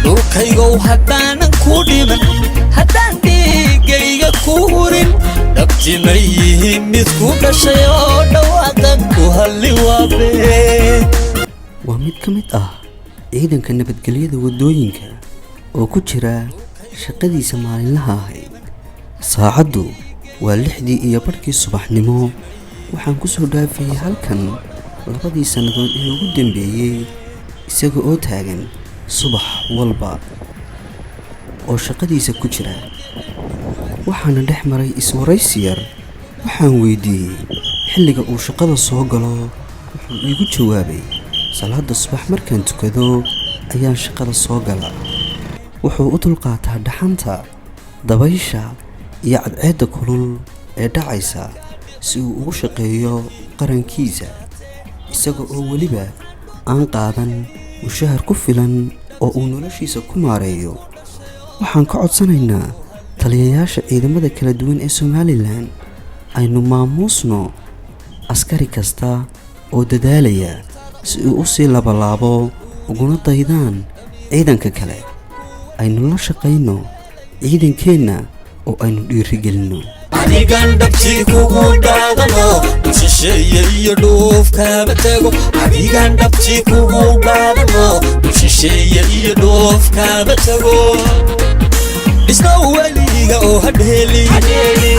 Dhulkaygow, haddaanan ku dhiman, haddaan dhiiggayga ku hurin, dhabti ma yihi mid ku dhashay oo dhawaaqan ku halli waabe. Waa mid ka mid ah ciidanka nabadgelyada waddooyinka oo ku jira shaqadiisa maalinlaha ahayd. Saacaddu waa 6:30 subaxnimo. Waxaan ku soo dhaafayay halkan 2dii sannadood ee ugu dambeeyey, isaga oo taagan subax walba oo shaqadiisa ku jira. Waxaana dhex maray iswaraysi yar. Waxaan weydiiyey xilliga uu shaqada soo galo. Wuxuu iigu jawaabay: "Salaada subax markaan tukado ayaan shaqada soo gala." Wuxuu u dulqaataa dhaxanta, dabaysha iyo cadceedda kulul ee dhacaysa si uu ugu shaqeeyo qarankiisa, isaga oo weliba aan qaadan mushahar ku filan oo uu noloshiisa ku maareeyo. Waxaan ka codsanaynaa taliyayaasha ciidamada kala duwan ee Somaliland: aynu maamuusno askari kasta oo dadaalaya si uu u sii labalaabo uguna daydaan ciidanka kale. Aynu la shaqayno ciidankeenna oo aynu dhiirigelinno. Adigan dhabti kugu dhaadano, shisheeye iyo dhuuf kama tago. Adigan dhabti kugu dhaadano, shisheeye iyo dhuuf kama tago. Dhisno weliga oo hadheeli,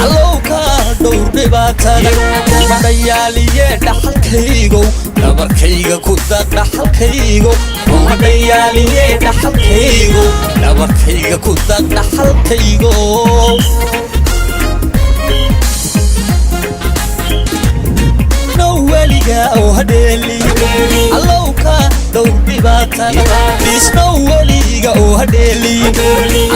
Allow ka dhowr dhibaatada. Kuma dhayaaliye dhaxalkaygow, dhabarkayga ku daq dhaxalkaygo. Kuma dhayaaliye dhaxalkaygo, dhabarkayga ku daq dhaxalkaygo. No weliga oo hadheeli, Allow ka dhowr dhibaatada. Dhisno weliga oo hadheeli,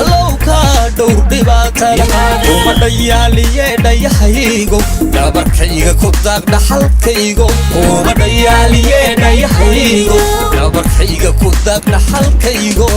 Allow ka dhowr dhibaatada. Kuma dhayaaliye dhayahaygo, dhabarkayga ku daaq dhaxalkaygo. Kuma dhayaaliye dhayahaygo, dhabarkayga ku daaq dhaxalkaygo.